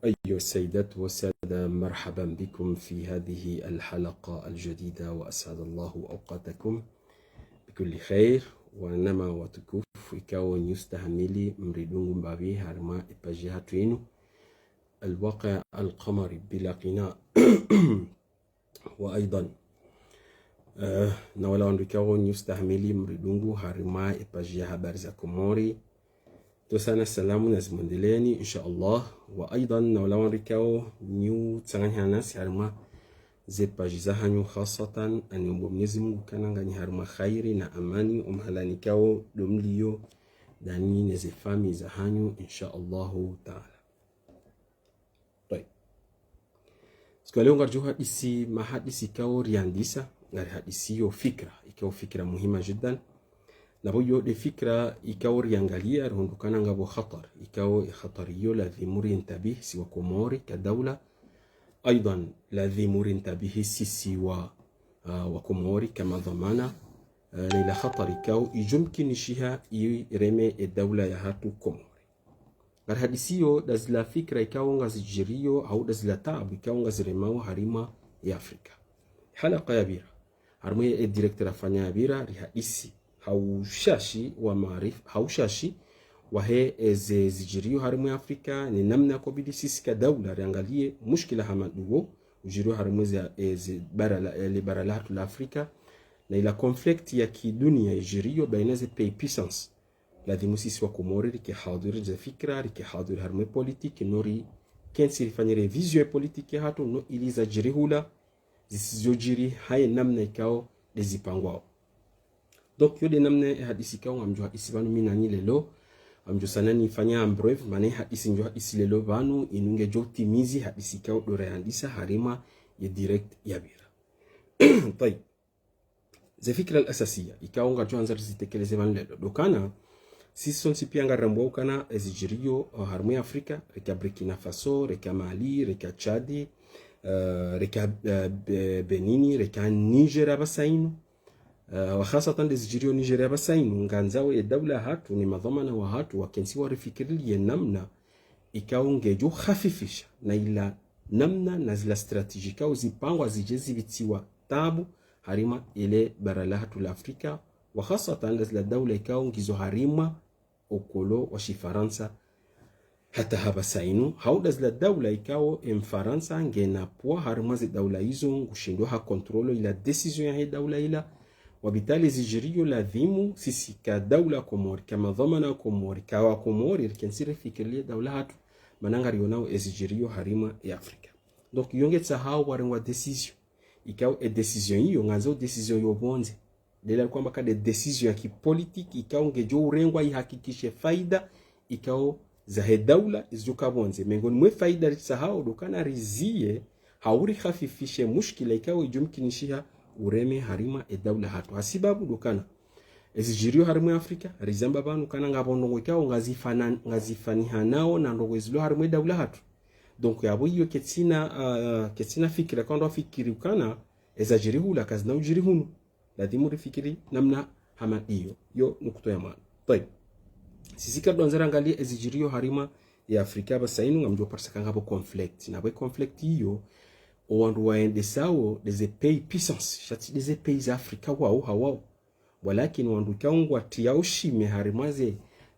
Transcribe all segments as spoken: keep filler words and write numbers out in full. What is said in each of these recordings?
أيها السيدات والسادة، مرحبا بكم في هذه الحلقة الجديدة، وأسعد الله أوقاتكم بكل خير. Wananya watukufu, ikao nyi ustahamili mridungu mbapvi harimwa epaji yahatru inu, Alwaqi Alqamari bila qina. Wa aidan, eh, na wala wandru ikao nyi ustahamili mridungu harimwa epaji ya habari za Komori, ntsotsana salamu nazimwendeleeni, insha Allah. Wa aidan, na wala wandru ikao nyi utsanganya nasi harimwa zepaji zahanyu, khasatan, aniombo Mwenyezi Mungu ukana nganyi harimwa khairi na amani, omhalani ikao ndo mlio, ndanyi neze famiyi zahanyu, insha Allahu taala. Tayib. Siku ya leo ngaridjo hadisi mahadisi ikao riandisa, ngarihadisiyo fikra, ikao fikra muhima jiddan. Na pvo iyo nde fikra ikao riangalia, rihundru ukana ngapvo khatar, ikao e khatar iyo ladhimu rintabihi si wa Komori ka daula, aidan ladhimu rintabihi sisi wa, ah, wa Komori kama dhwamana, eh, na ila khatar ikao idjo mkinishiha ireme e daula yahatru Komori. Ngarihadisiyo nda zila fikra ikao ngazidjiriyo, hau nda zila taabu ikao ngaziremao harimwa ya Afrika. Halaka yapvira, harimwa e direct rafanya yapvira, rihadisi ha ushashi wa maarifa, ha ushashi wahe eze zidjiriyo harimwa ya Afrika, ne namna ikobidi sisi ka daula riangalie mushkila hama nduwo udjiriyo harimwa eze, eze bara la, ele bara lahatru la Afrika, na ila conflict ya kidunia idjiriyo baina ze pays puissance. Ladhimu sisi wa Komori rike hadhwiri ze fikra, rike hadhwiri harimwa e politiki, no rikentsi rifanye révision e politiki yahatru, no ili zadjiri hula zisizodjiri ha ye namna ikao nde zipangwao. Donc, iyo nde namna e hadisi ikao ngamdjo hadisi pvanu mi nanyi leo, ngamdjo tsana nifanya en bref, mana e hadisi ndjo hadisi leo pvanu, inu ngedjo utimizi hadisi ikao ndo rayandisa harimwa ye direct yapvira. Tayib. Ze fikra al-asasiya ikao ngaridjo andza rizitekeleze pvanu leo, ndo ukana sisi sontsi pia ngarirambwao ukana ezidjiriyo, eh, harimwa ya Afrika, reka Burkina Faso, reka Mali, reka Tchad, eh, reka, eh, Be-, Benin, reka Niger apvasa inu, eh, wa khasatan nde zidjiriyo Niger apvasa inu, ngandzao e daula yahatru ne madhwamana wahatru wakentsi warifikirilie namna ikao ngedjo khafifisha, na ila namna na zila stratégie ikao zipangwa zidje zipvitsiwa taabu harimwa ele bara lahatru la Afrika, wa khasatan nda zila daula ikao ngizo harimwa okolo wa shifarantsa hata hapvasa inu, hau nda zila daula ikao e mfarantsa ngena pvwa harimwa ze daula izo, ngushindo ha contrôle ila décision yahe daula ila. Wapvitali ezidjiriyo ladhimu sisi ka daula Komori, ka madhwamana Komori, ka wa Komori, rikentsi rifikirilie daula yahatru, mana ngarionao ezidjiriyo harimwa ya Afrika. Donc, iyo ngetsahao warengwa décision. Ikao e décision iyo, ngandzao décision yo pvondze. Nde ila kwamba ka nde décision ya kipolitiki, ikao ngedjo urengwa ihakikishe faida, ikao zahe daula, izidjo ka pvondze. Mengoni mwe faida ritsahao, ndo ukana rizie, hau rikhafifishe mushkila, ikao idjo mkinishiha ureme harimwa e daula yahatru. Hasibabu ndo ukana ezidjiriyo harimwa ya Afrika, rizamba pvanu ukana ngapvo ndrongoo ikao ngazifana-, ngazifanihanao na ndrongoo ezilio harimwa e daula yahatru. Donc, yapvo iyo ketsina, ah, ketsina fikira, kwandza wafikiri ukana ezadjiri hula kazina udjiri hunu. Ladhimu rifikiri namna hama iyo. Iyo nukta ya mwandzo. Tayib. Sisi ka ndo andza rangalie ezidjiriyo harimwa ya Afrika apvasa inu, ngamdjo parisa ukana ngapvo conflict. Na pvo e conflict iyo, owandru waendesao nde ze pays puissance, sha tsi nde ze pays za Afrika wao hawao. Walakini wandru ikao ngwatriao shime harimwa ze,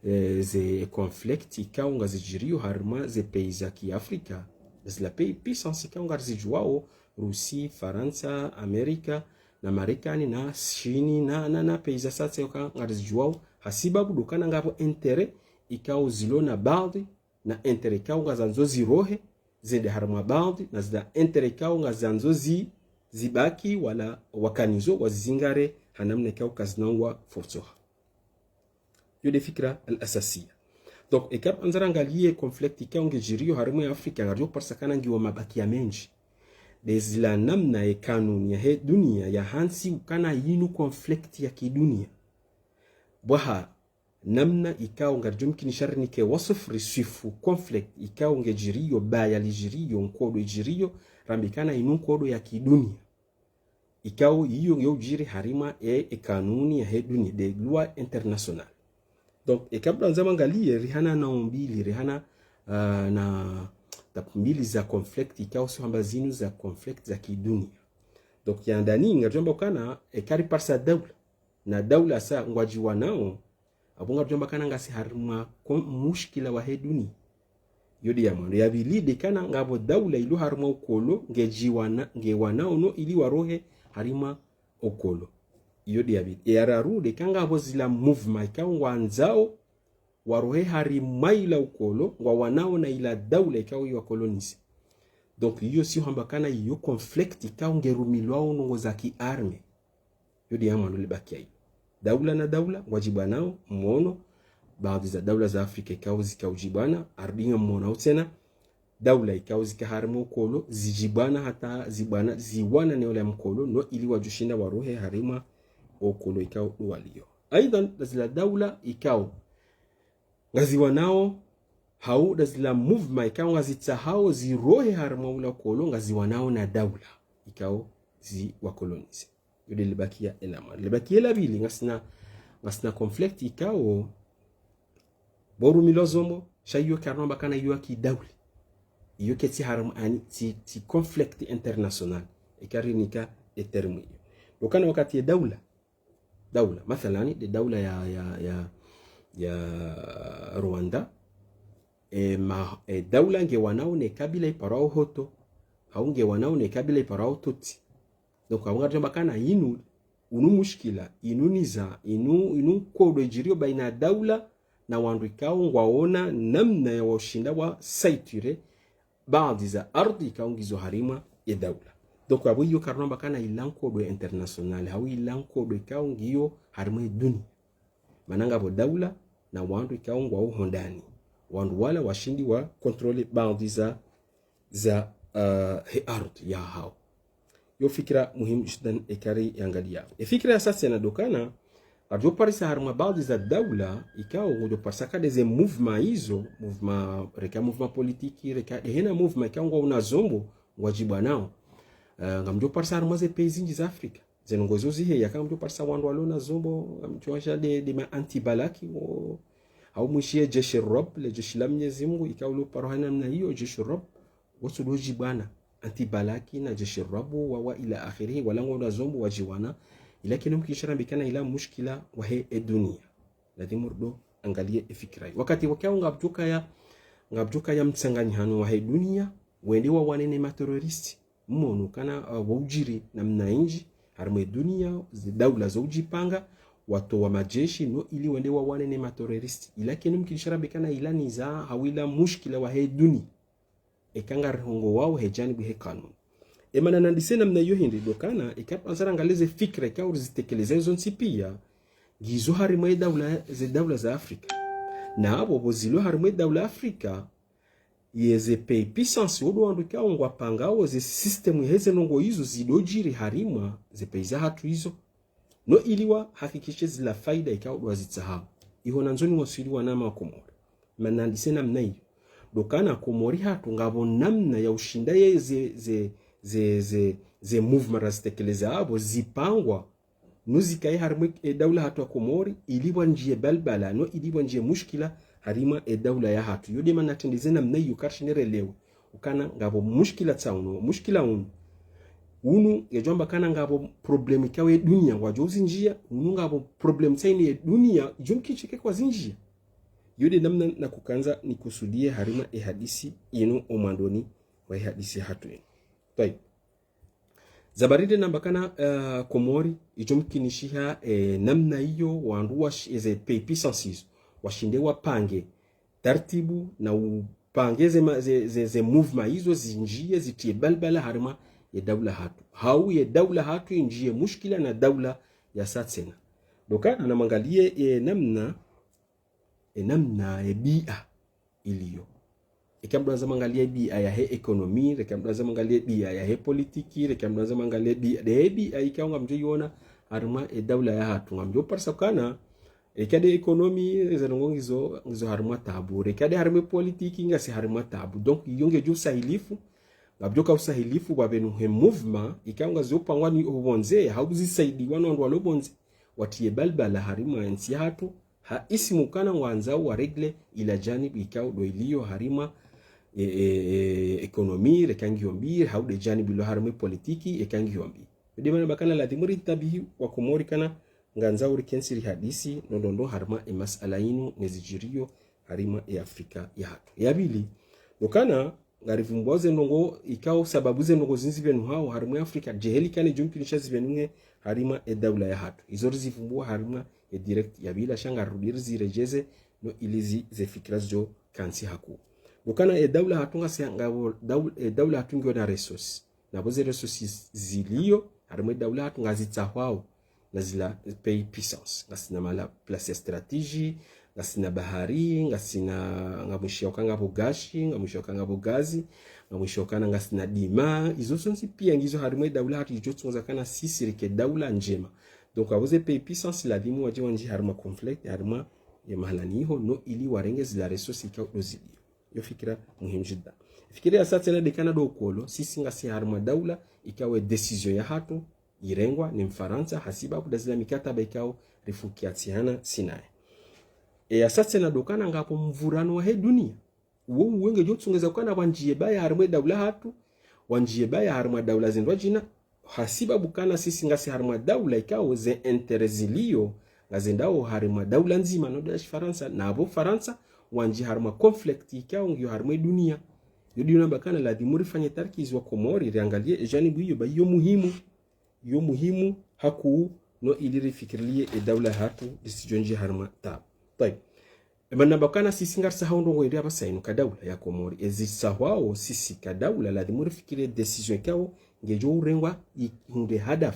eh, ze conflict ikao ngazidjiriyo harimwa ze pays za kiafrika, zila pays puissance ikao ngarizidjuwao, Rusi, Farantsa, Amerika, na Marekani, na Shini, na, na, na pays za satse ikao ngarizidjuwao, hasibabu ndo ukana ngapvo intérêt ikao zilo na baadhwi, na intérêt ikao ngazandzo zirohe, zende harimwa baadhwi, na zila intérêt ikao ngazandzo zi-, zibaki wala wakanizo wazizingare ha namna ikao kazina ngwa forsoha. Iyo nde fikira al-asasiya. Donc, eka ndo andza rangalie conflict ikao ngedjiriyo harimwa ya Afrika, ngaridjo parisa ukana ngiyo mabakiya mendji. Nde zila namna ye kanuni yahe dunia yahantsi ukana yinu conflict ya kidunia. Bwaha, namna ikao ngaridjo mkinisha rinike wasfu riswifu conflict ikao ngedjiriyo, baya lidjiriyo, nkodo idjiriyo, rambe ukana inu nkodo ya kidunia. Ikao iyo ngeyo udjiri harimwa e, e kanuni yahe dunia, nde loi internationale. Donc, eka ndo andza mwangalie, rihana na umbili, rihana, ah, na, étape mbili za conflict, ikao si hamba zinu za conflict za kidunia. Donc, ya handani, ngaridjo amba ukana, eka riparisa daula, na daula sa ngwadjiwanao, apvo ngaridjo amba kana ngasi harimwa kon-, mushkila wahe dunia. Iyo nde ya mwando. Ya pvili nde kana ngapvo daula ilo harimwa ukolo, ngedjiwana-, ngewanao no ili warohe harimwa ukolo. Iyo nde ya pvili. E ya raru nde kana ngapvo zila mouvement ikao ngwandzao warohe harimwa ila ukolo, ngwawanao na ila daula ikao iwakolonise. Donc, iyo si hamba kana iyo conflict ikao ngerumilwao ndrongoo za kiarme. Iyo nde ya mwando libakia iyo. Daula na daula, ngwadjibwanao, mwono, baadhi za daula za Afrika ikao zikao djibwana, ardinya mwono tsena, daula ikao zika harimwa ukolo, zidjibwana hata zibwana, ziwana ne ola mkolo, no ili wadjoshinda warohe harimwa ukolo ikao ndo waliyo. Aidhan, nda zila daula ikao ngaziwanao, hau nda zila mouvement ikao ngazitsahao zirohe harimwa ula ukolo, ngaziwanao na daula ikao ziwakolonise. Iyo nde libakia e la mwando. Libakia la pvili, ngasina, ngasina conflict ikao, pvo rumilwa zombo, sha iyo karina amba kana iyo ya kidaula. Iyo ketsi harimwa ani, tsi, tsi conflict international. Eka rinika e terme iyo. Ndo kana wakati ye daula, daula, mathalani, nde daula ya, ya, ya, ya Rwanda, e ma, e daula ngewanao ne kabila iparwao Hutu, hau ngewanao ne kabila iparwao Tutsi. Donc, apvo ngaridjo amba kana inu, unu mushkila, inu niza, inu, inu nkodo idjiriyo baina daula na wandru ikao ngwaona namna ya washinda wa saitire baadhi za ardhi ikao ngizo harimwa ye daula. Donc, apvo iyo karina amba kana ila nkodo international, hau ila nkodo ikao ngiyo harimwa ye dunia. Mana ngapvo daula na wandru ikao ngwao hondani. Wandru wala washindi wa contrôler baadhi za, za, uh, he ardhi yahao. Iyo fikira muhimu jiddan eka riangalia. E fikira ya sa tsena ndo kana, ngaridjo parisa harimwa baadhi za daula, ikao ngudjo parisa ka nde ze mouvement izo, mouvement, reka mouvement politique, reka nde hena mouvement ikao ngwaona zombo, ngwadjibwanao. Eh, ngamdjo parisa harimwa ze pays zindji za Afrika. Ze ndrongoo zo ziheya, eka ngamdjo parisa wandru walo na zombo, ngamdjo washa nde, nde ma anti-balaki, wo, hau mwishiye jeshi Rob, le jeshi la Mwenyezi Mungu, ikao lo paro ha namna iyo, jeshi Rob, wotsu ndo djibwana, anti-balaki na jeshi Rob, wa, wa ila akhirihi, wala ngwaona zombo wadjiwana, ila kinu mkishara mbikana ila mushkila wahe e dunia. Lazimu ridjo angalie e fikira iyo. Wakati wakao ngapvo djokaya, ngapvo djokaya mtsanganyihano wahe dunia, wende wawane ne ma terroriste. Mwono kana, uh, waudjiri namna indji, harimwa e dunia, ze daula zaudjipanga, watowa majeshi, no ili wende wawane ne ma terroriste. Ila kinu mkishara mbikana ila niza, hau ila mushkila wahe dunia. Eka ngarihongowao he janibu he kanuni. E mana nandise namna iyo hindri ndo kana, eka pvandzara ngaleze fikira, eka urizitekeleza izo ntsi pia, ngizo harimwa e daula, ze daula za Afrika. Na apvo pvo zilo harimwa e daula Afrika, ye ze pays puissance, wo ndo wandru ikao ngwapangao ze système heze ndrongoo izo zidodjiri harimwa ze pays za hatru izo. No ili wahakikishe zila faida ikao ndo wazitsahao. Iho nandzo niwaswili wanama wa Komori. Mana nandise namna iyo. Ndo kana Komori hatru ngapvo namna ya ushinda ye ze, ze, ze, ze, ze mouvement razitekeleza apvo zipangwa. No zikaye harimwa e daula hatru ya Komori, ili wandjiye balbala, no ili wandjiye mushkila harimwa e daula ya hatru. Iyo nde mana natrendeze namna iyo karshi nerelewe. Ukana ngapvo mushkila tsa unu, mushkila unu. Unu, ngedjo amba kana ngapvo problème ikao ye dunia ngwadjo uzindjia, unu ngapvo problème tsa inu ye dunia, idjo mkicheke kwazindjia. Iyo nde namna nakukandza nikusudie harimwa e hadisi inu o mwandoni wa e hadisi hatru inu. Tayib. Za baride namba kana, eh, Komori, idjo mkinishiha, eh, namna iyo, wandru wash-, eze pays puissance izo, washinde wapange tartibu na upange ze ma-, ze, ze, ze mouvement izo zindjiye zitriye balbala harimwa ye daula hatru. Hau ye daula hatru indjiye mushkila na daula ya sa tsena. Ndo kana namangalie ye namna, ye namna ye bia iliyo. Eka mdru andza mangalie ye bia yahe économie, reka mdru andza mangalie ye bia yahe politique, reka mdru andza mangalie ye bia, nde ye bia ikao ngamdjo iona harimwa ye daula ya hatru. Ngamdjo parisa kana, eka nde économie, ze ndrongoo ngizo, ngizo harimwa tabu. Reka nde harimwa politique, ngasi harimwa tabu. Donc, iyo ngedjo usahilifu, ngapvodjoka usahilifu, wapvenu he mouvement, ikao ngazo pangwa ni opvondze, hau zisaidiwa no wandru walo pvondze, watriye balbala harimwa ntsi ya hatru, ha ismu kana ngwandzao wa régler ila janibu ikao ndo iliyo harimwa e, e, e, économie, reka ngiyo mbi, hau de janibu lo harimwa e politiki, eka ngiyo mbi. Yo de mana ba kana ladhimu ritabihi wa Komori kana ngandzao rikentsi rihadisi, no ndo ndo harimwa e masala yinu, ne zidjiriyo, harimwa e Afrika yahatru. Ya pvili, ndo kana, ngarivumbuao ze ndrongoo, ikao sababu ze ndrongoo zinu zipvenuhao, harimwa e Afrika, djeheli kana djo mkinisha zipvenuhe, harimwa e daula yahatru. Izo rizivumbua harimwa e direct ya pvili, sha ngarirudi riziredjeze, no ili zi, ze fikira zidjo kantsi hakuu. Ndo kana e daula yahatru ngasi, ngapvo daul-, e daula yahatru ngiyo na ressources. Na pvo ze ressources zilio, harimwa e daula yahatru ngazitsahwao, na zila pays puissance. Ngasina mahala place ya stratégie, ngasina bahari, ngasina, ngamwishiya uka ngapvo gashi, ngamwishiya uka ngapvo gazi, ngamwishiya uka na ngasina dima, izo zontsi pia ngizo harimwa e daula yahatru idjo tsongoza kana sisi rike daula ndjema. Donc, apvo ze pays puissance ladhimu wadje wandji harimwa conflict, harimwa ye mahalani iho, no ili warenge zila ressources ikao ndo zilio. Yo fikira muhimu jidda. Fikira ya sa tsena de kana ndo ukolo, sisi ngasi harimwa daula, ikao e décision yahatru, irengwa, ni Mfarantsa, hasibabu nda zila mikataba ikao rifukia tsihana sinaye. E ya sa tsena ndo kana ngapvo mvurano wa he dunia. Uwo uwe ngedjo tsongeza kana wandjiye baya harimwa e daula yahatru, wandjiye baya harimwa daula zindrwadjina, hasibabu kana sisi ngasi harimwa daula ikao ze intérêts zilio, ngazendao harimwa daula ndzima, no daula ya Shifarantsa, na pvo Farantsa, wandji harimwa conflict ikao ngiyo harimwa e dunia. Yo de yo namba kana ladhimu rifanye tarkiz wa Komori, riangalie e janibu iyo ba iyo muhimu. Yo muhimu hakuu no ili rifikirilie e daula yahatru risidjo ndji harimwa tabu. Tayib. E mana ba kana sisi ngarisahao ndrongoo inde apvasa inu ka daula ya Komori. Ezi sahwao sisi ka daula ladhimu rifikirie décision ikao ngedjo urengwa ihundre hadaf,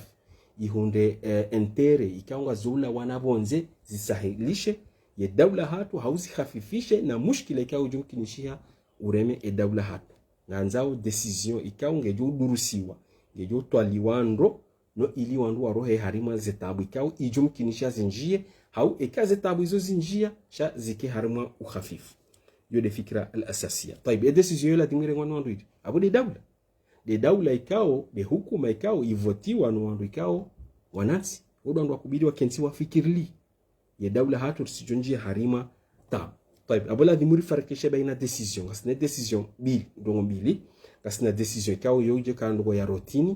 ihundre, eh, intérêt, ikao ngazo ulawana pvondze zisahilishe ye daula yahatru hau zihafifishe na mushkila ikao udjo mkinishiha ureme e daula yahatru. Ngandzao décision ikao ngedjo udurusiwa, ngedjo utwaliwa ndro, no ili wandru warohe harimwa ze tabu ikao idjo mkinisha zindjiye, hau eka ze tabu izo zindjiya, sha zike harimwa uhafifu. Yo de fikira al-asasiya. Tayib, e décision yo ladhimu irengwa no wandru inde. Apvo de daula. De daula ikao, de hukuma ikao, ivotiwa no wandru ikao, wanantsi. Wo ndo wandru wakubidi wakentsi wafikirili ye daula yahatru risidjo ndjiya harimwa tabu. Tayib, apvo ladhimu rifarikishe baina décision. Ngasina décision mbili, ndrongoo mbili. Ngasina décision ikao yo udje ka ndrongoo ya routine.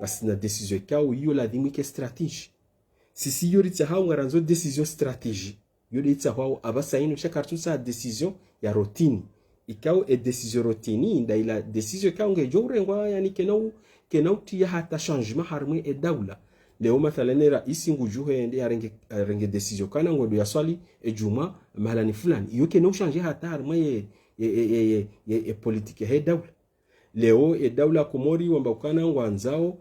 Ngasina décision ikao iyo ladhimu ike stratégie. Sisi yo ritsahao ngarandzo décision stratégie. Yo de itsahwao apvasa inu sha karitsu tsaha décision ya routine. Ikao e décision routine, nda ila décision ikao ngedjo urengwa, yaani kena u-, kena utiya hata changement harimwa e daula. Leo mathalan e raisi ngudjo hende yarenge, yarenge décision kana ngodo yaswali e djumwa mahalani fulani. Iyo kena ushanje hata harimwa ye, ye, ye politique ya he daula. Leo e daula Komori wamba ukana ngwandzao,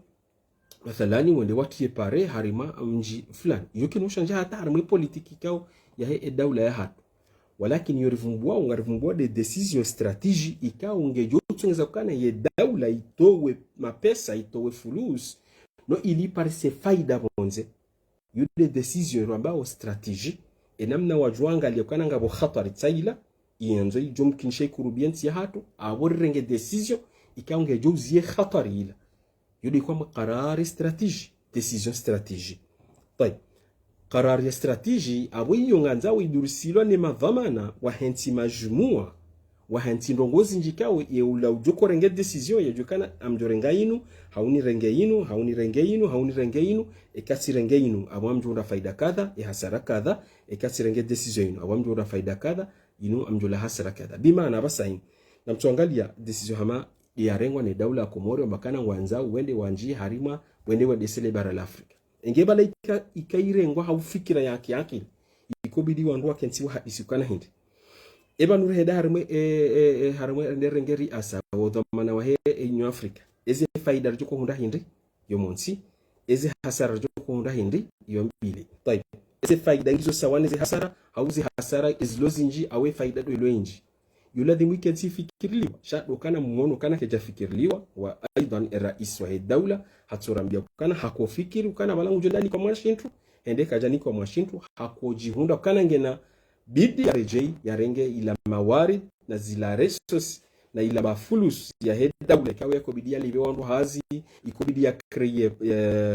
mathalani wende watiye pare harimwa mdji fulani. Iyo kena ushanje hata harimwa e politique ikao ya he e daula yahatru. Walakini yo rivumbuao, ngarivumbua de décision stratégie ikao ngedjo utsongeza ukana ye daula itowe mapesa, itowe fulus, no ili iparise faida pvondze. Yo de décision rambao stratégie, e namna wadjo angalia ukana ngapvo hatwari tsayila, iyandzo idjo mkinisha ikurubie ntsi yahatru, apvo rirenge décision ikao ngedjo uziye hatwari ila. Yo de kwamba karari stratégie, décision stratégie. Tayib. Karari ya stratégie, apvo iyo ngandzao idurusilwa ne madhwamana wa hentsi majumua, wa hentsi ndrongoo zindji ikao ye ula udjo korenge décision, yadjo kana amdjo renga inu, hau nirenge inu, hau nirenge inu, hau nirenge inu, eka tsirenge inu, apvo amdjo ura faida kadha, e hasara kadha, eka tsirenge décision inu, apvo amdjo ura faida kadha, inu amdjo la hasara kadha. Bimaana apvasa inu. Namtsoangalia décision hama de yarengwa ne daula ya Komori, wamba kana ngwandzao wende wandji harimwa, wende wendese le bara la Afrika. Enge bala ika, ika irengwa hau fikira ya kiakili. Ikobidi wandru wakentsi wahadisi ukana hindri. Eba nuri heda harimwa, e, e, e, harimwa nde renge riasa, wo dhwamana wa he, e, Union Africa. Eze faida ridjo kohundra hindri, yo montsi. Eze hasara ridjo kohundra hindri, yo mbili. Tayib. Eze faida ngizo sawa ne ze hasara, hau ze hasara ezilo zindji, hau e faida ndo ilo indji. Yo ladhimu ikentsi ifikiriliwa, sha ndo kana mwono kana kedja fikiriliwa, wa aidan e raisi wa he daula, hatsorambia ukana hakofikiri, ukana bala ngudjo ndani kwa mwashintru, hende kadjani kwa mwashintru, hakodjihundra ukana ngena bidi yaredjei, yarenge ila mawarid, na zila ressources, na ila mafulus ya he daula, ikao yakobidi yalipve wandru hazi, ikobidi ya créer, ya,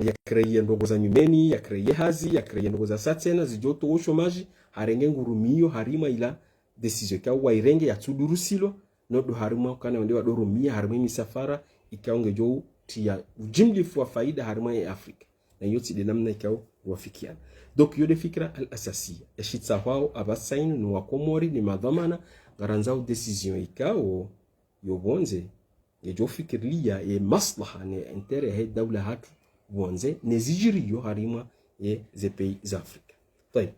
ya créer ndrongoo za nyumeni, ya créer hazi, ya créer ndrongoo za satsena, zidjo towa o chômage, harenge ngurumio, harimwa ila décision ikao wairenge yatsudurusilwa, no ndo harimwa ukana wende wadorumia harimwa misafara ikao ngedjo utriya ujimlifu wa faida harimwa ye Afrika. Na iyo tsi nde namna ikao wafikiana. Donc iyo nde fikira al-asasiya. Eshitsahwao apvasa inu ni wakomori ni madhwamana ngarandzao décision ikao yo pvondze ngedjo fikirilia ye maslaha ne intérêt yahe daula hatru pvondze ne zidjiriyo harimwa ye ze pays za Afrika. Tayib.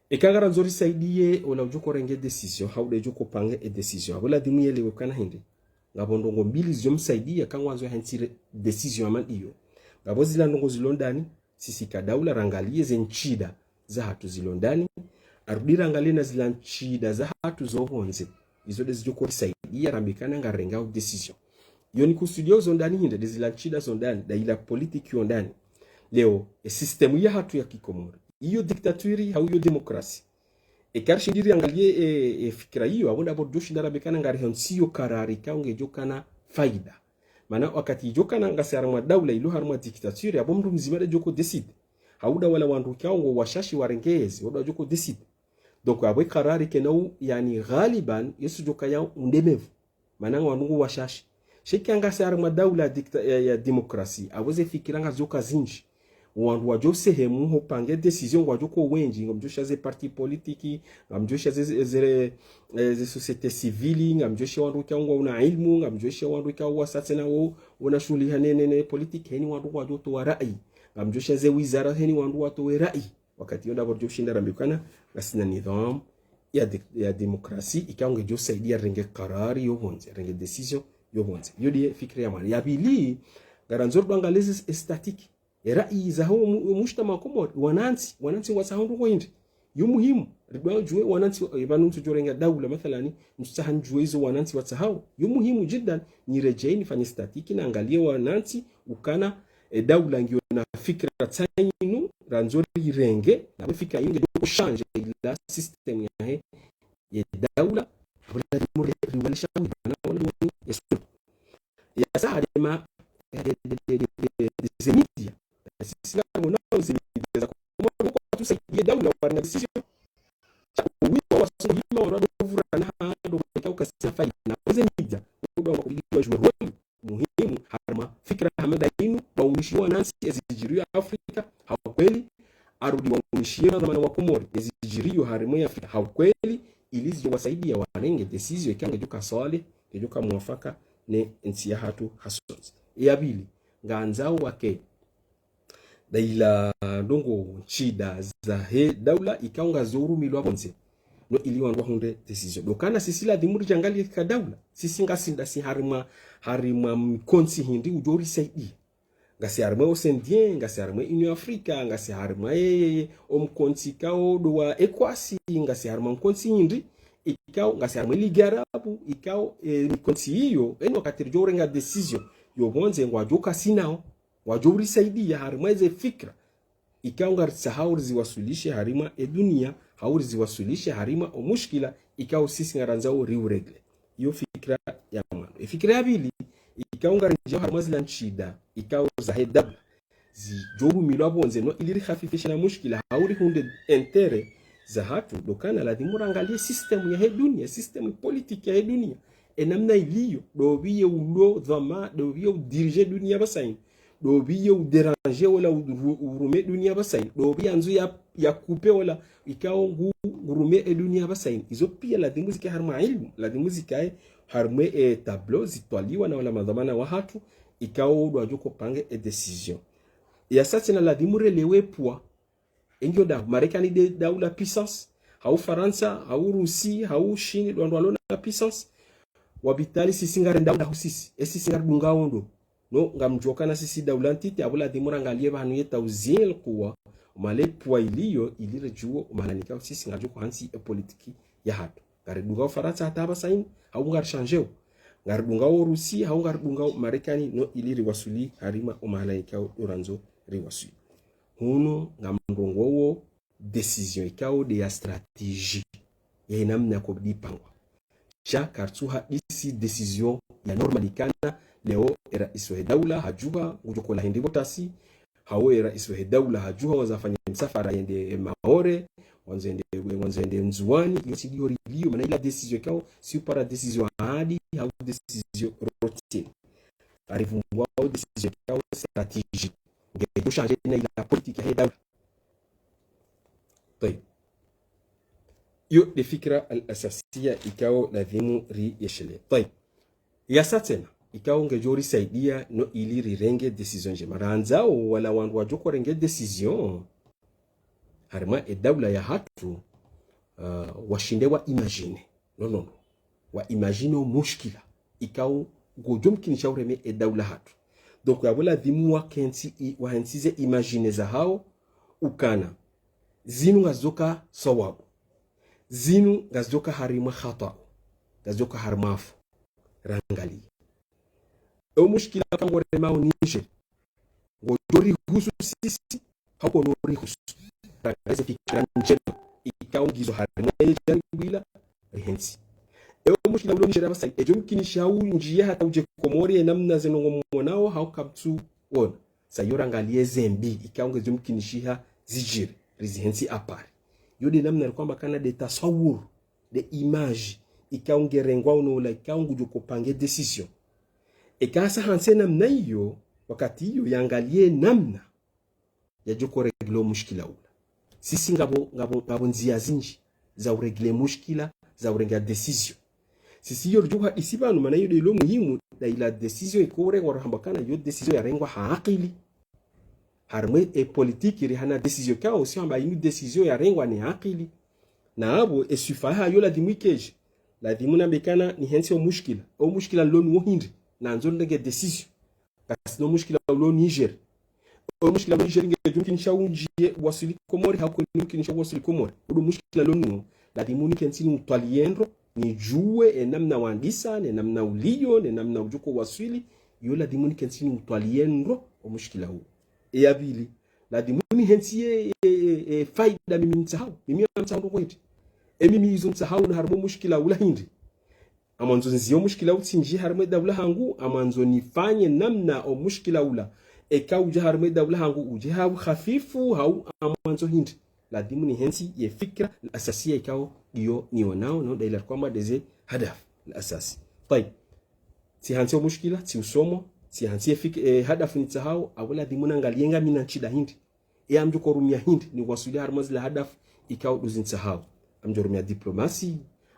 Eka ngarandzo risaidiye ola udjo korenge décision, hau nde djo kopange e décision. Apvo ladhimu yelewe ukana hindri. Ngapvo ndrongoo mbili zidjo msaidiya eka ngwandzo yahentsi re-, décision hama ndiyo. Ngapvo zila ndrongoo zilo ndani, sisi ka daula rangaliye ze ntsida zahatru zilo ndani, arudi rangaliye na zila ntsida zahatru zo pvondze. Izo nde zidjo korisaidiya rambe ukana ngarengao décision. Iyo nikusudiyo zo ndani hindri, nde zila ntsida zo ndani, nda ila politique yo ndani. Leo, e système yahatru ya kikomori, iyo dictature hau iyo démocratie. Eka rishindi riangaliye e, e fikira iyo, apvo ndapvo ridjo shinda rambe ukana ngarihentsiyo karari ikao ngedjo kana faida. Mana wakati idjo kana ngasi harimwa daula ilo harimwa dictature, apvo mndru mdzima nde djo ko décider. Hau nda wala wandru ikao ngo washashi warengeze, wandru wadjo ko décider. Donc apvo karari kena u, yaani ghaliban, yesu djo kaya undemevu. Mana nga wandru ngo washashi. Sha eka ngasi harimwa daula dicta-, ya, ya démocratie, apvo ze fikira ngazidjo ka zindji. Wandru wadjo sehemu ho pange décision ngwadjo ko wendji, ngamdjo sha ze parti politique, ngamdjo sha ze, ze, ze, eh, ze société civile, ngamdjo sha wandru ikao ngwauna ilmu, ngamdjo sha wandru ikao wasatse na wo, wona shughuli ha ne, ne, ne politique, heni wandru ngwadjo towa rai. Ngamdjo sha ze wizara, heni wandru watowe rai. Wakati iyo ndapvo ridjo shinda rambe ukana ngasina nidham ya de-, ya démocratie, ikao ngedjo saidiya renge karari yo pvondze, renge décision yo pvondze. Iyo ndiye fikira ya mwana. Ya pvili, ngarandzo ridwangalize statistique. E rai zaho mu-, mujtamaa Komori, wanantsi, wanantsi ngwatsahao ndrongoo hindri. Yo muhimu, ridwa ridjuwe wanantsi, e, pvanu ntsudjo renga daula, mathalani, ntsutsaha ndjuwe izo wanantsi watsahao. Yo muhimu jiddan, niredjeyi nifanye statistique, nangaliye wanantsi, ukana, e, daula ngiyo na fikira tsayinu, randzo rirenge, na fikira inu ngedjo ko changer ila système yahe, ye daula, apvo ladhimu ri-, riwalisha wibana wala wani, yesu. Ya sa harema, e, de, de, de, ze média. Sisi ngarimona ze média za Komori, ko tusaidiye daula warenga décision. Sha uwi wa wasungima wa rado vura na ha ndo kweka ukasina faida. Na ze média, ndo wa kubidi wadjuwe rôle muhimu, harimwa fikira hama nda inu, waunishiye wanantsi ezidjiriyo Afrika, ha ukweli, arudi waunishiye madhwamana wa Komori, ezidjiriyo harimwa ye Afrika, ha ukweli, ili zidjo wasaidiya warenge décision ikao ngedjo ka swalih, ngedjo ka mwafaka ne ntsi yahatru hasontsi. Ya pvili, ngandzao wake nda ila ndrongoo ntsida zahe daula ikao ngazo urumilwa pvondze. No ili wandru wahundre décision. Ndo ukana sisi ladhimu ridjangaliye ka daula. Sisi ngasi ndasi harimwa, harimwa mkontsi hindri udjo risaidiya. Ngasi harimwa o C N D, ngasi harimwa Union Africa, ngasi harimwa ye, ye, ye, o mkontsi ikao ndo wa ECOWAS, ngasi harimwa mkontsi hindri, ikao, ngasi harimwa Ligue Arabe, ikao, e, mkontsi iyo, eni wakati ridjo renga décision yo pvondze ngwadjo ka sinao, wadjo urisaidiya harimwa eze fikira ikao ngaritsahao riziwaswilishe harimwa e dunia, hau riziwaswilishe harimwa o mushkila ikao sisi ngarandzao riurégler. Iyo fikira ya mwando. E fikira ya pvili, ikao ngarindjiyao harimwa zila ntsida ikao zahe daula zidjo urumilwa pvondze, no ili rihafifishe na mushkila, hau rihundre intérêt zahatru, ndo ukana ladhimu rangaliye système yahe dunia, système politique yahe dunia, e namna iliyo, ndopvi ye ulo dhwama, ndopvi ye udirige dunia pvasa inu, ndopvi ye udéranger wala u-, u-, urume dunia pvasa inu, ndopvi yandzo ya, ya couper wala ikao ngu, ngurume e dunia pvasa inu. Izo piya ladhimu zikaye harimwa ilmu, ladhimu zikaye harimwa e tableau zitwaliwa na wala madhwamana wahatru, ikao ndo wadjo ko pange e décision. Ya sa tsena ladhimu relewe poids. Engiyo nda, Marekani nde daula puissance, hau Farantsa, hau Rusi, hau Shini, ndo wandru walo na puissance. Wapvitali sisi ngari daula hau sisi, e sisi ngaridungao ndo. No, ngamdjo kana sisi daula ntiti, apvo ladhimu rangaliye pvanu ye tawzin al-quwa, o mahala e poids iliyo, ili ridjuwe o mahala ikao sisi ngaridjo ko hantsi e politique yahatru. Ngaridungao Farantsa hata pvasa inu, hau ngarishangeo. Ngaridungao Rusi, hau ngaridungao Marekani, no ili riwaswili harimwa o mahala ikao ndo randzo riwaswili. Hunu ngamrongoo décision ikao nde ya stratégie, ya namna ko bidi pangwa. Sha karitsuha disi décision ya normal ikana, leo e rais wahe daula hadjuha, ngudjo kola hindri pvo tasi, hau e rais wahe daula hadjuha, wandza afanye msafara yende Maore, ngwandzo ende, ngwandzo ende Ndzuwani, iyo tsi ndiyo rilio, mana ila décision ikao, tsi upara décision ahadi, hau décision routine. Arivumbuwa décision ikao stratégique. Ngedjo changer na ila politique yahe daula. Tayib. Iyo nde fikira al-asasiya ikao ladhimu riyeshelee. Tayib. Yasa tsena, ikao ngedjo risaidia no ili rirenge décision ndjema. Randzao wala wandru wadjo ko renge décision harimwa e daula yahatru, uh, washinde wa imaginer. Non, non, non. Wa imaginer o mushkila ikao ngodjo mkinisha ureme e daula yahatru. Donc, yapvo ladhimu wakentsi i-, wahentsize imaginer zahao ukana zinu ngazidjoka sawabu. Zinu ngazidjoka harimwa khata. Ngazidjoka harimwa fu. Rangaliye. E o mushkila ikao ngoremao Niger, ngodjo rihusu sisi, hau kono rihusu. Rangaliye ze fikira ndjema ikao ngizo harimwa ye janibu ila rihentsi. E o mushkila ulo Niger apvasa, edjo mkinisha undjie hata udje Komori, e namna ze ndrongoo mwonao, hau kamtsu ona. Sa iyo rangaliye ze mbi ikao ngedjo mkinishiha zidjiri, rizihentsi apvasa. Iyo nde namna rikwamba kana nde tasawur, nde image ikao ngerengwa uno ula ikao ngudjo ko pange décision. Eka sa hantsi namna iyo, wakati iyo yangaliye namna yadjo ko régler o mushkila ula. Sisi ngapvo, ngapvo, ngapvo ndzia zindji za u régler mushkila, za urenge décision. Sisi iyo ridjo hadisi pvanu, mana iyo nde ilo muhimu, nda ila décision iko urengwa rahamba kana iyo décision yarengwa ha akili. Harimwa e politique rihana décision ikao, tsi hamba inu décision yarengwa ne akili. Na apvo, e swifa yahayo ladhimu ikedje. Ladhimu nambe kana nihentsi o mushkila. O mushkila nilo nuwo hindri. Nandzo nirenge décision. Ngasina o mushkila ulo Niger. O mushkila ulo Niger ngedjo mkinisha undjie waswili Komori, hau kono mkinisha waswili Komori. Ulo mushkila nilo nuwo. Ladhimu nikentsi niutwaliye ndro, nidjuwe e namna wandisa, ne namna ulio, ne namna udjo ko waswili. Iyo ladhimu nikentsi niutwaliye ndro o mushkila uwo. E ya pvili, ladhimu nihentsi ye, ye, ye, ye faida mimi ntsahao. Mimi ngamtsahao ndrongoo hindri. E mimi izo ntsahao na harimwa o mushkila ula hindri. Ngamwandzo ndziye o mushkila utsindji harimwa e daula yahangu, ngamwandzo nifanye namna o mushkila ula eka udja harimwa e daula yahangu udje ha uhafifu, hau ngamwandzo hindri. Ladhimu nihentsi ye fikira al-asasiya ikao iyo nionao, no nda ila rikwamba nde ze hadaf al-asasi. Tayib. Tsihantsi o mushkila, tsiusomo, tsihantsi ye fik-, e, hadaf nitsahao, apvo ladhimu nangaliye ngamina ntsida hindri. E ngamdjo ko rumia hindri niwaswili harimwa zila hadaf ikao ndo zintsahao. Ngamdjo rumia diplomasi,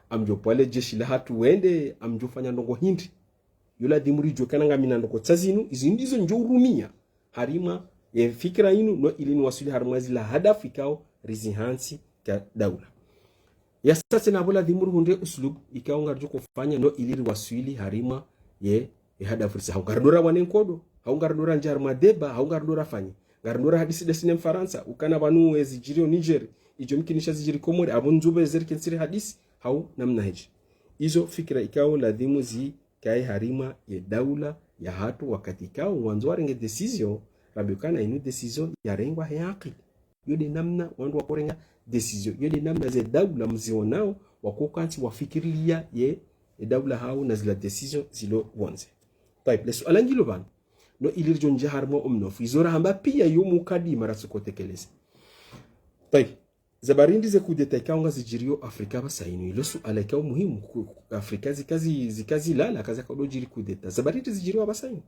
ngamdjo pvwale jeshi lahatru wende, ngamdjo fanya ndrongoo hindri. Iyo ladhimu ridjuwe kana ngamina ndrongoo tsi zinu, izi ndizo ndjo urumia harimwa ye fikira inu, no ili niwaswili harimwa zila hadaf ikao rizihantsi ka daula. Yasa tsena apvo ladhimu rihundre uslub ikao ngaridjo ko fanya no ili riwaswili harimwa ye, ye hadaf ritsahao. Ngaridjo wana nkodo, hau ngaridjo ndjia harimwa débat, hau ngaridjo fanye. Ngaridjo hadisi nde sisi ne Mfarantsa, ukana pvanu ezidjiriyo Niger, idjo mkinisha zidjiri Komori, apvo ndzupve zeri kentsiri hadisi, hau namna hedje. Izo fikira ikao ladhimu zikaye harimwa ye daula yahatru wakati ikao ngwandzo warenge décision, rambe ukana inu décision yarengwa he akili. Iyo nde namna wandru wakorenga décision. Iyo nde namna ze daula mzionao, wakokantsi wafikirilia ye, ye daula yahawo na zila décision zilo pvondze. Tayib, le suala ngilo pvanu. No ili ridjo ndjia harimwa o mnofu. Izo rahamba pia iyo mukadima ratsuko tekeleza. Tayib. Za barindi ze kudeta ikao ngazidjiriyo Afrika apvasa inu. Ilo suala ikao muhimu ku, ku Afrika zikazi, zikazilala, kaza kaudjo djiri kudeta. Za barindi zidjiriyo apvasa inu.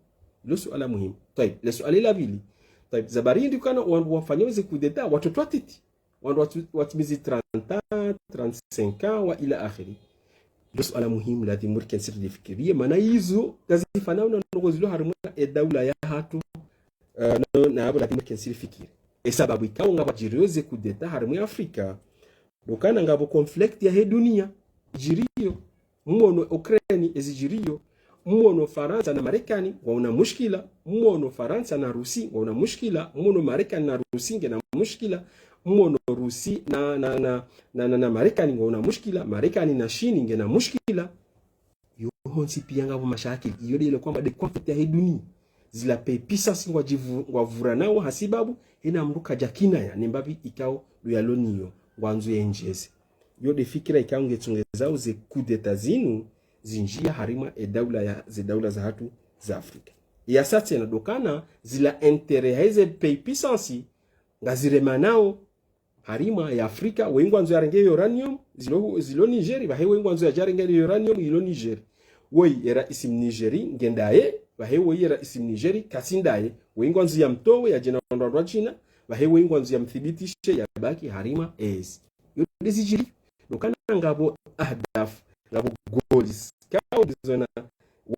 Ilo suala muhimu. Tayib, le suala la pvili. Tayib, za barindi ukana wandru wafanyao ze kudeta, watoto watiti. Wandru watu, watimizi trente ans, trente-cinq ans, wa ila akhiri. Ilo suala muhimu ladhimu rikentsiri rifikiriye, mana izo ngazifanao na ndrongoo zilo harimwa e daula yahatru, eh, na, na apvo ladhimu rikentsiri rifikiri. E sababu ikao ngapvadjiriyo ze kudeta harimwa Afrika, ndo ukana ngapvo conflict yahe dunia idjiriyo. Mwono Ukraine ezidjiriyo, mwono Farantsa na Marekani ngwauna mushkila, mwono Farantsa na Rusi ngwauna mushkila, mwono Marekani na Rusi ngena mushkila, mwono Rusi na, na, na, na, na, na Marekani ngwauna mushkila, Marekani na Shini ngena mushkila. Iyo hontsi pia ngapvo mashakili. Iyo nde ile kwamba nde conflict yahe dunia. Zila pays puissance ngwadjivu-, ngwavuranao hasibabu, hena mndru kadjakinaya, ne mbapvi ikao ndo yalo niyo, ngwandzo yendjeze. Iyo nde fikira ikao ngetsongezao ze kudeta zinu, zindjia harimwa e daula ya, ze daula zahatru za Afrika. Yasa tsena ndo ukana, zila intérêt yahe ze pays puissance, ngaziremanao, Harimwa ya Afrika, woyi ngwandzo yarenge uranium, zilo, zilo Niger, pvahe woyi ngwandzo yadjarenge uranium, ilo Niger. Woyi era isi Mnigeri, nge ndaye, pvahe woyi era isi Mnigeri, katsi ndaye, woyi ngwandzo yamtowe, yadje na wandru wa China, pvahe woyi ngwandzo yamthibitishe, yabaki harimwa ezi. Yo ndezi zidjiri, ndo ukana ngapvo ahdaf, ngapvo goals, kawo ndizona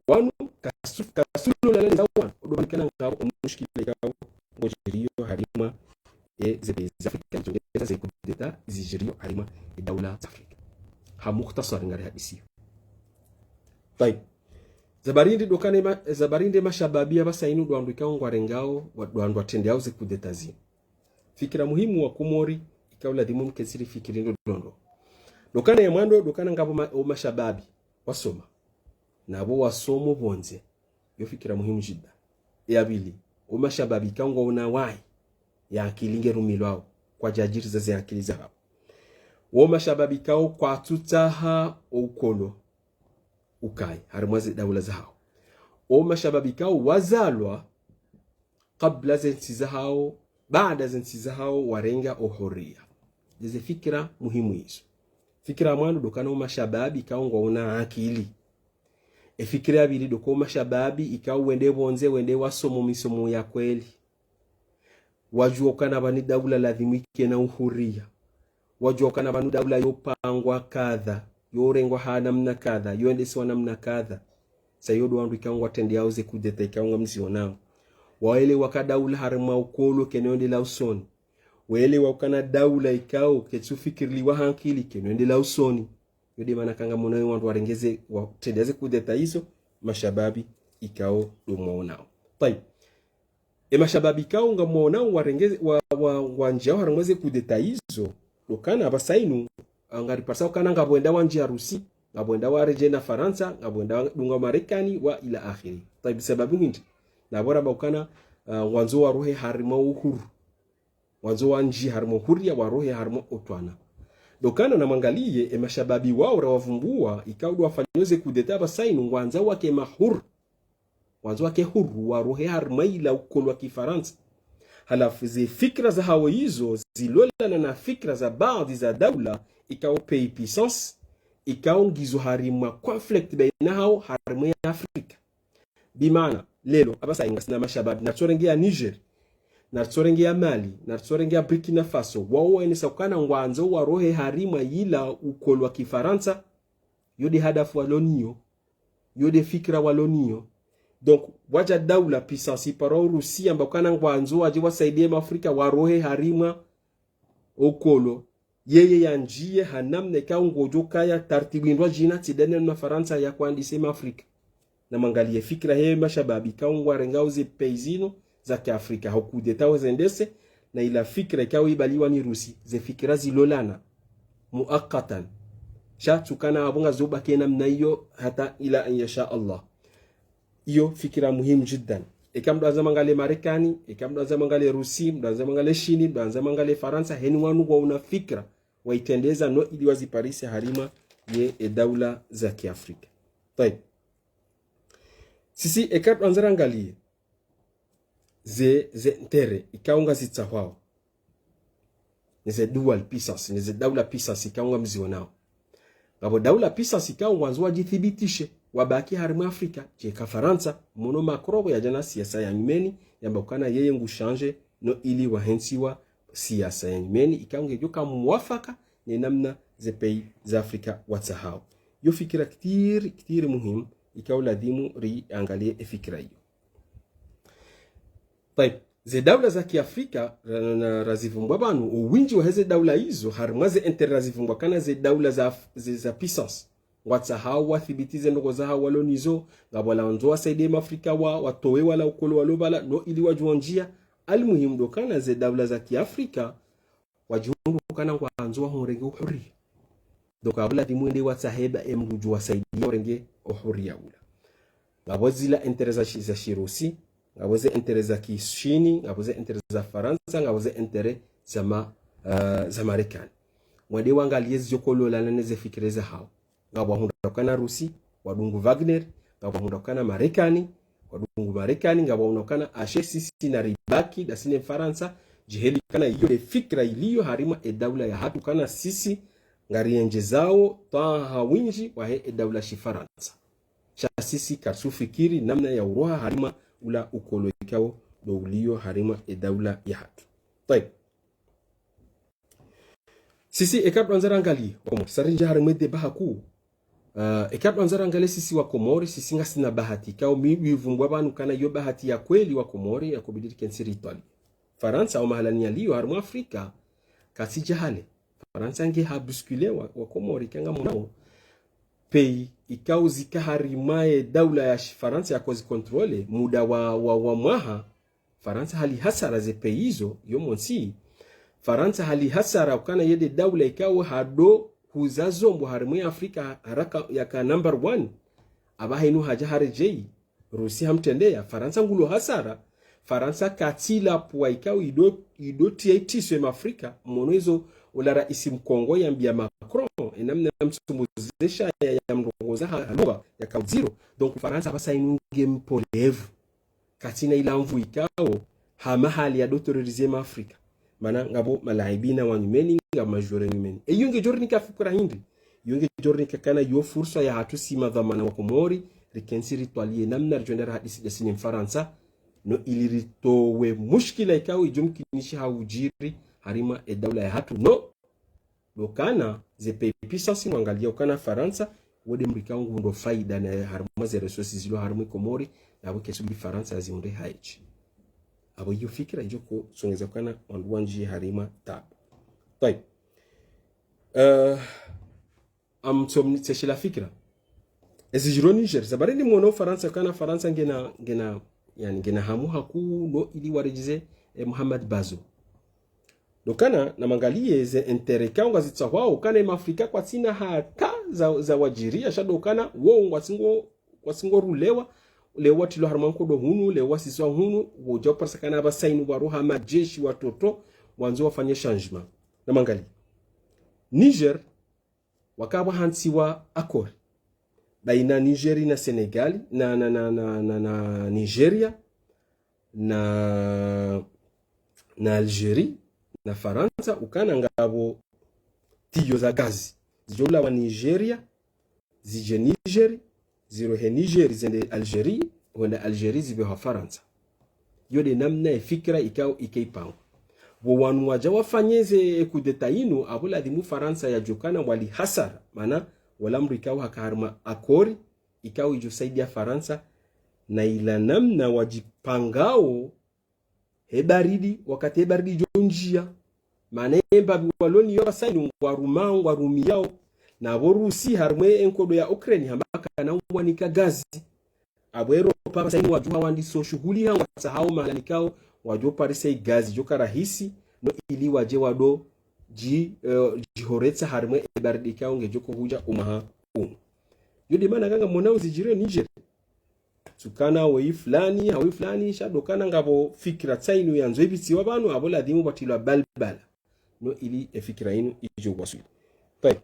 wanu, kasu-, kasulo la leza wanu, ndo ukana ngapvo omushkila kawo, ngodjiriyo harimwa, e, ze pays za Afrika, zidjongeza ze coup d'État, zidjiriyo harimwa, e, daula za Afrika. Ha mukhtasar ngari hadisiyo. Tayib. Za barindi ndo ukana ma-, za barindi mashababi ya pvasa inu ndo wandru ikao ngwarengao, wa-, ndo wandru watrendeyao ze coup d'État zinu. Fikira muhimu wa Komori, ikao ladhimu mketsi rifikiri ndo ndo ndo. Ndo ukana ya mwando, ndo ukana ngapvo ma-, o mashababi, wasoma. Napvo wasomo pvondze. Yo fikira muhimu jidda. Ya pvili, o mashababi ikao ngwaona wayi, ya akili ngerumilwao, kwadjadjiriza ze akili zahao. Wo mashababi ikao kwatsutsaha o ukolo ukaye, harimwa ze daula zahao. O mashababi ikao wazalwa, kabla ze ntsi zahao, baada ze ntsi zahao warenga o huriya. Ndeze fikira muhimu izo. Fikira mwando ndo ukana o mashababi ikao ngwaona akili. E fikira ya pvili ndo uka o mashababi ikao wende pvondze, wende wasomo misomo ya kweli. Wadjuwa ukana pvanu daula ladhimu ikena uhuriya. Wadjuwa ukana pvanu daula yopangwa kadha, yorengwa ha namna kadha, yoendesiwa namna kadha. Sa yo ndo wandru ikao ngwatrendeyao ze coup d'État ikao ngamzionao. Waelewa uka daula harimwa ukolo kayina yendela usoni. Waelewa ukana daula ikao ketsufikiriliwa ha akili kayina yendela usoni. Yo nde mana uka ngamwonao wandru warenge ze, watrendea ze coup d'État izo, mashababi ikao ndo mwaonao. Tayib. E mashababi ikao ngamwonao warenge, wa, wa, wandjiao harimwa ze coup d'État izo, ndo ukana pvasa inu, ngariparisa ukana ngapvo wenda wandjia Rusi, ngapvo wenda waredjei na Farantsa, ngapvo wenda wadunga Marekani, wa ila akhiri. Tayib, sababu hindri? Napvo ramba ukana, ah, ngwandzo warohe harimwa uhuru. Ngwandzo wandjie harimwa huriya, warohe harimwa utwana. Ndo ukana namwangaliye, e mashababi wao rawavumbua, ikao ndo wafanyao ze coup d'État pvasa inu, ngwandzo wake mahuru. Ngwandzo wake huru, warohe harimwa ila ukolo wa Kifarantsa. Halafu ze fikira zahao izo, zilolana na fikira za baadhi za daula, ikao pays puissance, ikao ngizo harimwa conflict bayina hao harimwa ya Afrika. Bimaana, leo, apvasa ngasina mashababi, naritsorenge ya Niger, naritsorenge ya Mali, naritsorenge ya Burkina Faso, wao waonesa ukana ngwandzo warohe harimwa ila ukolo wa Kifarantsa, yo nde hadafu walo nayo, yo nde fikira walo nayo. Donc, wadja daula puissance iparwao Urusi yamba ukana ngwandzo wadje wasaidie ma Afrika warohe harimwa ukolo. Yeye yandjie ha namna ikao ngodjo kaya tartibu indwa djina tsi de namna Farantsa yakoandise ma Afrika. Namwangaliye fikira he mashababi ikao ngwarengao ze pays zinu za Kiafrika, ho coup d'État wazendese, na ila fikira ikao ibaliwa ni Rusi, ze fikira zilolana. Muakatan. Sha tsi ukana apvo ngazobaki namna iyo hata ila an yasha Allah. Iyo fikira muhimu jiddan. Eka mdru andza mwangalie Marekani, eka mdru andza mwangalie Rusi, mdru andza mwangalie Shini, mdru andza mwangalie Farantsa, heni wanu ngwaona fikira, waitrendeza no ili waziparise harimwa ye e daula za Kiafrika. Tayib. Sisi eka mdru andza rangalie ze, ze intérêt ikao ngazitsahwao. Neze dual puissance, neze daula puissance ikao ngamzionao. Ngapvo daula puissance ikao ngwandzo wadjithibitishe, wabaki harimwa Afrika, djeka Farantsa, mwono Macron pvo yadja na siasa ya nyumeni, yamba ukana yeye ngu changer, no ili wahentsiwa siasa ya nyumeni, ikao ngedjoka muwafaka, ne namna ze pays za Afrika watsahao. Yo fikira kitiri, kitiri muhimu, ikao ladhimu riangalie e fikira iyo. Tayib, ze daula za Kiafrika, ra-, na-, razivumbua pvanu, owindji wa heze daula izo, harimwa ze intérêt razivumbua ukana ze daula za Af-, ze, za puissance. Ngwatsahao wathibitize ndrongoo zahao walo nazo, ngapvo wala wandzo wasaidie ma Afrika wa, watowe wala ukolo walo pvala, no ili wadjuondjia. Almuhimu ndo ukana ze daula za Kiafrika, wadjihundru ukana ngwandzo wahurenge uhuriya. Donc, apvo ladhimu wende watsahe ba emdru djo wasaidia urenge uhuriya ula. Ngapvo zila intérêt za shi-, za Shirusi, ngapvo ze intérêt za Kishini, ngapvo ze intérêt za Farantsa, ngapvo ze intérêt za ma-, eh, za Marekani. Mwende wangalie zidjo kololana neze fikira zahao. Ngapvo wahundra ukana Rusi, wadungu Wagner, ngapvo wahundra ukana Marekani, wadungu Marekani, ngapvo wahundra ukana ashe sisi na ribaki, ndasi ne Farantsa, Djiheli kana iyo nde fikira iliyo harimwa e daula yahatru kana sisi ngariendjezao twaha windji wahe e daula shifarantsa. Sha sisi karisufikiri namna ya uroha harimwa ula ukolo ikao ndo uliyo harimwa e daula yahatru. Tayib. Sisi eka twandzara angalie, Wakomori, sa rindjia harimwa e débat hakuu. Ah, eka twandzara angalie sisi Wakomori, sisi ngasina bahati. Ikao mi, mi vumbwa pvanu kana iyo bahati ya kweli Wakomori, ya kubidi rikentsi ritwalie. Farantsa, au mahalani yaliyo, harimwa Afrika, katsi djahale. Farantsa nge ha bousculer wa, Wakomori, eka ngamonao. Pays, ikao zika harimwa e daula ya shifarantsa yako zicontrôler, muda wa, wa, wa mwaha, Farantsa hali hasara ze pays izo, yo montsi. Farantsa hali hasara ukana yende daula ikao hado huza zombo harimwa Afrika haraka yaka number one. Apvaha inu hadja haredjei. Rusi hamtrendeya. Farantsa ngulo hasara. Farantsa katsi la pvwa ikao ido, ido tia itiswe ma Afrika. Mono izo ola raisi mkongwe yambia Macron. E namna msumbuzesha ya, ya mrongoza ha, ha lugha ya kaudziro. Donc Farantsa apvasa inu nge mpolevu. Katsina ila nvu ikao, hama hali ya do terroriser ma Afrika. Mana ngapvo malaibina wa nyumeni, ngapvo majoueurs nyumeni. Eyo ngedjo rinika fikira hindri. Iyo ngedjo rinika kana yo fursa yahatru si madhwamana Wakomori, rikentsi ritwalie namna ridjo enda rahadisi dasi ne Mfarantsa, no ili ritowe mushkila ikao idjo mkinishiha udjiri, harimwa e daula yahatru. No, ndo ukana, ze pays puissance ngwangalia ukana Farantsa, wo nde mdru ikao ngu ndo faida na harimwa ze ressources zilo harimwa Komori, na apvo ketsu bidi Farantsa yazihundre haidji. Apvo iyo fikira idjo ko songeza ukana wandru wandji harimwa tabu. Tayib. Eh, amtso mnitseshe la fikira. Ezi djiri Niger, za bari ndi mwono Farantsa ukana Farantsa ngena, ngena, yaani ngena hamu hakuu no ili waredjeze, eh, Mohamed Bazoum. Ndo ukana namangalie ze intérêt ikao ngazitsahwao, ukana e ma Afrika kwatsina hata za, za wadjiria, sha ndo ukana wo ngwatsingo, kwatsingo rulewa, leo watilwa harimwa nkodo hunu, leo wasiswa hunu, wodja uparisa kana apvasa inu waroha majeshi watoto, wandzo wafanye changement. Namangalie. Niger, waka pvwahantsiwa accord. Baina Niger na Sénégal, na, na, na Nigeria, na, na Algérie, na Farantsa, ukana ngapvo tiyo za gaz. Zidjo ulawa Nigeria, zidje Niger, zirohe Niger, zende Algérie, hwenda Algérie, zipvehwa Farantsa. Iyo nde namna ye fikira ikao ike ipangwa. Pvo wanu wadja wafanye ze coup d'État inu, apvo ladhimu Farantsa yadjokana wali hasara. Mana, wala mdru ikao haka harimwa accord, ikao idjo saidia Farantsa, na ila namna wadjipangao, he baridi, wakati he baridi idjo ndjia. Mana ye mbapvi walo nayo apvasa inu ngwarumao, ngwarumiao. Na apvo Rusi harimwa e nkodo ya Ukraine, hamba kana ngwanika gaz. Apvo Europa apvasa inu wadjuha wandiso shuhuli ha ngwatsahao mahalani ikao, wadjo parisa i gaz, idjo ka rahisi, no ili wadje wado dji, eh, djihoretsa harimwa e baridi ikao ngedjo ko hudja umwaha unu. Iyo nde mana eka ngamonao zi djiri Niger. Tsi ukana weyi fulani, haweyi fulani, sha ndo ukana ngapvo fikira tsi inu yandzo ipvitsiwa pvanu, apvo ladhimu pvatilwa balbala. No ili e fikira inu idjo waswili. Tayib.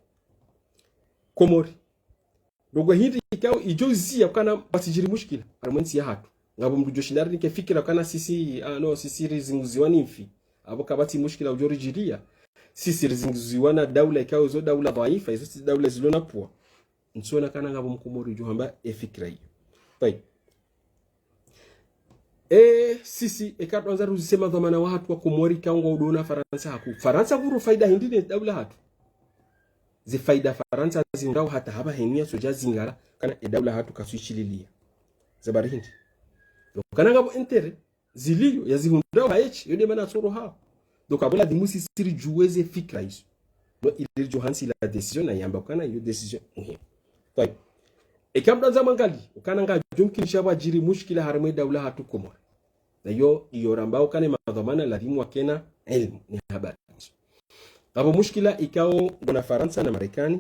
Komori. Ndrongoo hindri ikao idjo zia ukana pvatsi djiri mushkila harimwa entsi yahatru. Ngapvo mdru djo shinda rinike fikira ukana sisi, ah, no, sisi rizinguziwa ni mfi. Apvo kapvatsi mushkila udjo ridjiria. Sisi rizinguziwa na daula ikao izo daula dhaifa, izo tsi daula zilo na pvwa. Ntsiona kana ngapvo Mkomori udjo hamba e fikira iyo. Tayib. E, sisi, eka twandzara uzise madhwamana wahatru Wakomori ikao ngwao ndo na Farantsa hakuu. Farantsa nguro faida hindri ne daula hatru. Ze faida Farantsa zihundrao hata hapvaha inu yatsodja zingara kana e daula hatru katsu ishililia. Za bari hindri. Ndo ukana ngapvo intérêt ziliyo yazihundrao haetsi, iyo nde mana tsoro hao. Donc apvo ladhimu sisi ridjuwe ze fikira izo. No ili ridjo hantsi la décision na yamba ukana iyo décision muhimu. Tayib. Eka mdru andza mangali, ukana ngadjo mkinisha pvwadjiri mushkila harimwa e daula hatru Komori. Na iyo, iyo ramba ukana e madhwamana ladhimu wakena ilmu ni habari izo. Ngapvo mushkila ikao ngona Farantsa na Marekani,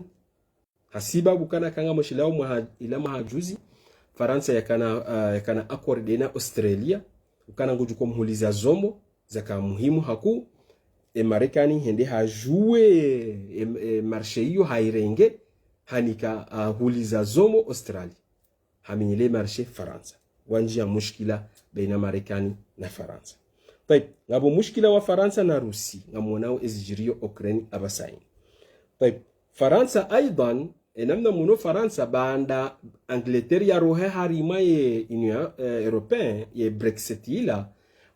hasibabu ukana eka ngamwishilao mwaha, ila mwaha juzi, Farantsa yakana, ah, yakana accord nde na Australia, ukana ngudjo ko mhuliza zombo, zaka muhimu hakuu, e Marekani hende hajouer, e, e marché iyo hairenge, hanika, ah, huliza zombo Australia. Haminyile marché Farantsa. Wandjia mushkila baina Marekani na Farantsa. Tayib, ngapvo mushkila wa Farantsa na Rusi, ngamwonao ezidjiriyo Ukraine apvasa inu. Tayib, Farantsa aidhan, enamna mwono Farantsa baanda Angleterre yarohe harimwa ye Union, eh, Européenne, ye Brexit ila,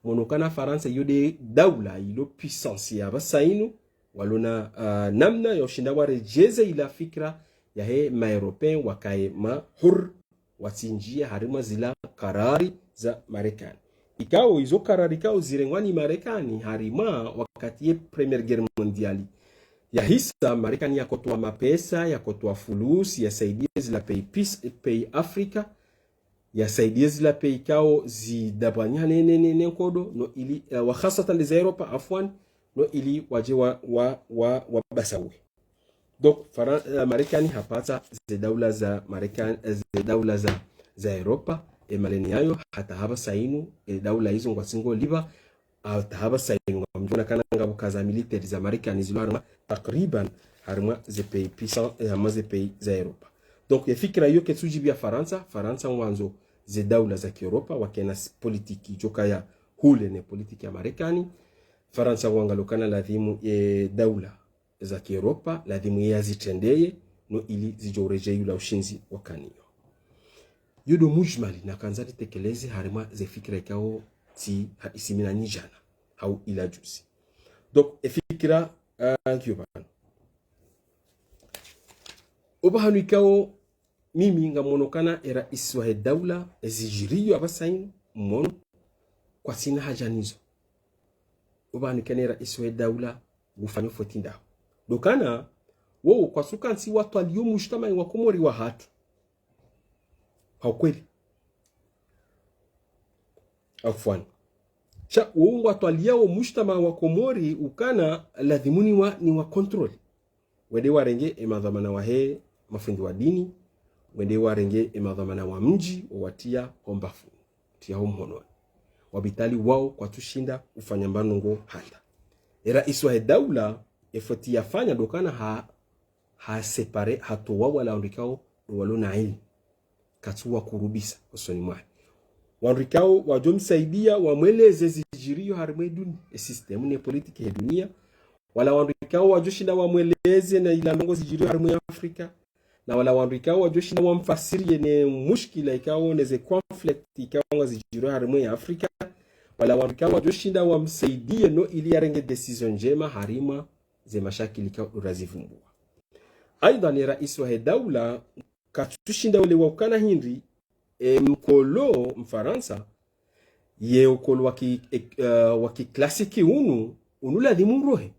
mwono ukana Farantsa iyo nde daula ilo puissance yapvasa inu, walo na, ah, namna ya ushinda waredjeze ila fikira yahe ma Européens wakaye mahuru, watsindjiye harimwa zila karari za Marekani. Ikao izo karari ikao zirengwa ni Marekani harimwa wakati ye Première Guerre Mondiale yahisa, Marekani yakotowa mapesa, yakotowa fulusi, yasaidiye zila pays, pays Afrika, yasaidiye zila pays ikao zidabwanya ne, ne, ne, ne nkodo, no ili, eh, wa khasatan nde za Europa, afwan, no ili wadje wa, wa, wa, wabasawe. Donc, Faran-, eh, Marekani hapatsa ze daula za Marekani, eh, ze daula za, za Europa, e maleni yayo, hata hapvasa inu, e daula izo ngwatsi ngolipva, hata hapvasa inu, ngamdjuwa ukana ngapvo ka za militaire za Marekani zilo harimwa, takriban, harimwa ze pays puissant, eh, harimwa ze pays za Europa. Donc, ye fikira iyo ketsu djibu ya Farantsa, Farantsa ngwandzo ze daula za ki Europa, wakena s-, politiki idjo kaya hule ne politiki ya Marekani, Farantsa ngwangalio ukana ladhimu ye daula za ki Europa, ladhimu ye yazitrendeye, no ili zidjo uredjeyi ula ushindzi wakanayo. Iyo ndo mujmali nakandza nitekeleze harimwa ze fikira ikao tsi ha isiminani djana, hau ila juzi. Donc, e fikira, ah, ngiyo pvanu. Opvahanu ikao mimi ngamwono ukana e raisi wahe daula, ezidjiriyo apvasa inu, mwono, kwatsina haja nizo. Opvahanu ukana e raisi wahe daula ngufanyo foti ndaho. Ndo ukana, wowo kwatsu kantsi watwaliyo mujtamai wa Komori wahatru. Ha ukweli. Afwan. Sha, wowo ngwatwaliyawo mujtamai wa Komori ukana ladhimu ni wa, ni wa contrôle. Wende warenge e madhwamana wahe mafundi wa dini, wende warenge e madhwamana wa mdji, wawatiya ho mbapvuni, watiya ho mhononi. Wapvitali wao kwatsu shinda ufanya mbapvi ndrongo hata. E raisi wahe daula, e foti yafanya ndo ukana ha, ha séparer, hatowa wala wandru ikao ndo walo na ilmu. Katsu wakurubisa osoni mwahe. Wandru ikao wadjo msaidiya wamweleze zidjiriyo harimwa e duni-, e système ne politiki he duniya. Wala wandru ikao wadjo shinda wamweleze na ila ndrongo zidjiriyo harimwa e Afrika. Na wala wandru ikao wadjo shinda wamfasiriye ne mushkila ikao ne ze conflict ikao ngazidjiriyo harimwa e Afrika. Wala wandru ikao wadjo shinda wamsaidiye no ili yarenge décision ndjema harimwa ze mashakili ikao ndo razivumbuwa. Aidha, ne raisi wahe daula katsu shinda ulewa ukana hindri, e, mkolo Mfarantsa, ye ukolo wa ki, e, eh, wa ki classique unu, unu ladhimu urohe.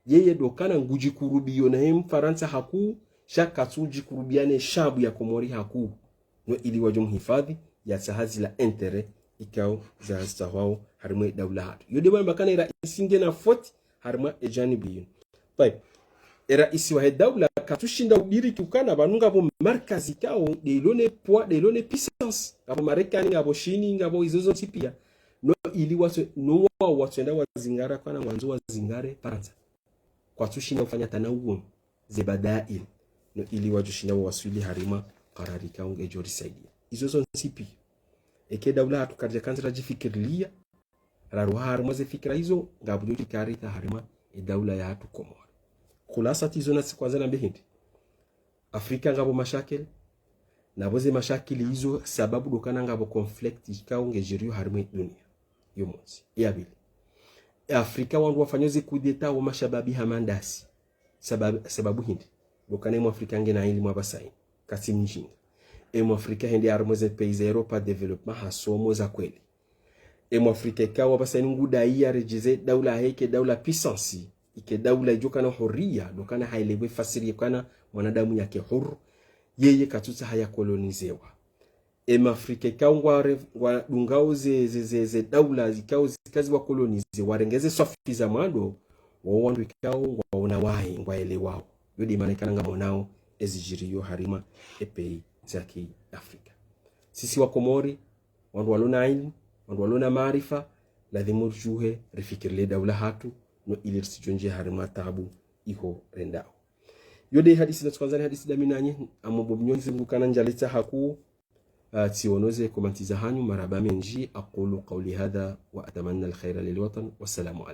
Yeye ndo ukana ngudjikurubiyo naye Mfarantsa hakuu, sha katsu djikurubiya ne shabu ya Komori hakuu. No ili wadjo mhifadhi, yatsaha zila intérêt ikao zatsahwao harimwa e daula hatru. Iyo nde mana mbakana e raisi ngena foti harimwa e janibu yinu. Tayib. E raisi wahe daula katsu shinda udiriki ukana pvanu ngapvo markazi ikao nde ilo ne poids, nde ilo ne puissance. Ngapvo Marekani, ngapvo Shini, ngapvo izo zontsi piya. No ili watso, no wao watsoenda wazingara ukana ngwandzo wazingare Farantsa. Kwatsu shinda ufanya tana uwo ze badail. No ili wadjo shinda wawaswili harimwa karari ikao ngedjo risaidiya. Izo zontsi piya. Eka e daula hatru karidja kandzi radjifikiriliya, raruha harimwa ze fikira izo, ngapvo djo djikaritha harimwa e daula yahatru Komori. Khulasati izo natsi kwandza nambe hindri. Afrika ngapvo mashakil, na pvo ze mashakili izo sababu ndo ukana ngapvo conflict ikao ngedjiriyo harimwa e duniya. Yo mwandzi. Ya pvili. E Afrika wandru wafanyo ze coup d'État wo mashababi hama ndasi. Sababu, sababu hindri. Ndo ukana e Mwafrika ngena ilmu apvasa inu. Katsi mjinga. E Mwafrika hende harimwa ze pays za Europa développé hasomo za kweli. E Mwafrika ikao apvasa inu ngudai yaredjeze daula yahe ike daula puissance, ike daula idjo ukana huriya, ndo ukana haelewe fasiri ya ukana mwanadamu yake huru, yeye katsutsaha yakolonizewa. E Mwafrika ikao ngware-, ngwadungao ze, ze, ze, ze daula zikao zika ziwakolonize, warenge ze swafi za mwando, wao wandru ikao ngwaona waye, ngwaelewao. Yo nde mana ikana ngamwonao ezidjiriyo harimwa e pays za ki Afrika. Sisi wa Komori, wandru walo na ilmu, wandru walo na maarifa, ladhimu ridjuhe rifikirilie daula hatru, no ili ritsidjo ndjiya harimwa taabu iho rendao. Yo nde hadisi natsu kwandzani hadisi ndami nanyi, amo bo mnyonzi Mngu kana ndjaletsa hakuu, Ah, tsiono ze commentaires zahanyu, marahaba mendji. أقول قولي هذا وأتمنى الخير للوطن. والسلام عليكم.